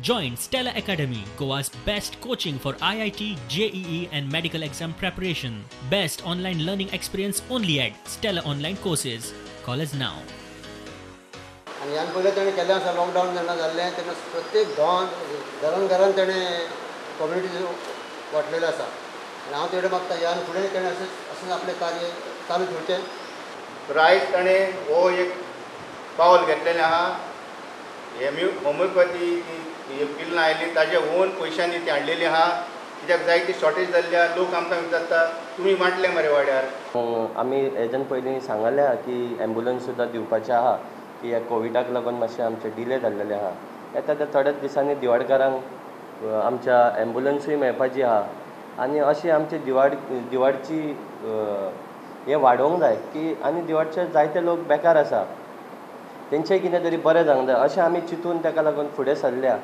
Join Stella Academy, Goa's best coaching for IIT, JEE and medical exam preparation. Best online learning experience only at Stella Online Courses. Call us now. आनी ह्यान पयलें तेणें केल्लें आसा. Lockdown जेन्ना जाल्लें तेन्ना प्रत्येक गांवांत, घरान घरान तेणें कम्युनिटी वांटलेलें आसा आनी हांव तेणे मागता, ह्यान फुडें तेणें अशेंच अशेंच आपलें कार्य चालू दवरचें. तर आयज ताणें हो एक पावल घेतलेलें आहा. हेम्यू होमियोपॅथी ही पिल्लां आयलीं, ताजे ओन पयशांनी ती हाडलेली आहा, कित्याक जायती शॉर्टेज जाल्ली आहा. लोक आमकां विचारता, तुमी वांटले मरे वाड्यार. आमी हेज्यान पयलीं सांगलें की एम्बुलन्स सुद्दां दिवपाचें आहा, की ह्या कोविडाक लागून मातशें आमचें डिले जाल्लेलें आहा. येता त्या थोड्याच दिसांनी दिवाडकारांक आमच्या एम्बुलन्सूय मेळपाची आहा. आनी अशी आमची दिवाडची हें वाडोवंक जाय की आनी दिवाडचे जायते लोक बेकार आसा, तेंचें कितें तरी बरें जावंक जाय अशें आमी चिंतून ताका लागून फुडें सरल्या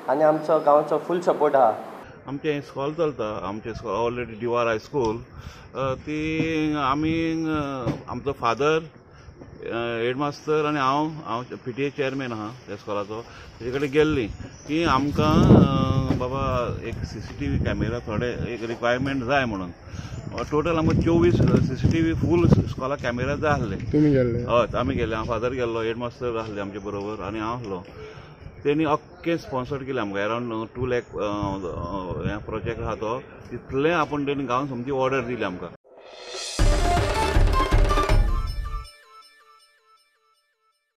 आनी आमचो गांवचो फूल सपोर्ट आहा. आमचें हें स्कॉल चलता, आमचें स्कॉल ऑलरेडी दिवार हायस्कूल. ती आमी, आमचो फादर हेडमास्तर आनी हांव पीटीए चेअरमॅन आहा त्या स्कॉलाचो, तेजे कडेन गेल्ली की आमकां बाबा एक सीसीटीव्ही कॅमेरा थोडे एक रिक्वायरमेंट जाय म्हणून. टोटल आमकां 24 सीसीटीव्ही फूल स्कॉलाक कॅमेरा जाय आसले. तुमी गेल्ले? हय, आमी गेले. हांव फादर गेल्लो, हेडमास्तर आसले आमचे बरोबर आनी हांव आसलो. तेणी अख्खें स्पॉन्सर्ड केलें आमकां. अरावंड 2 लॅक हें प्रोजेक्ट आहा तो, तितलें आपूण तेणी गांवान सोमती ऑर्डर दिली आमकां.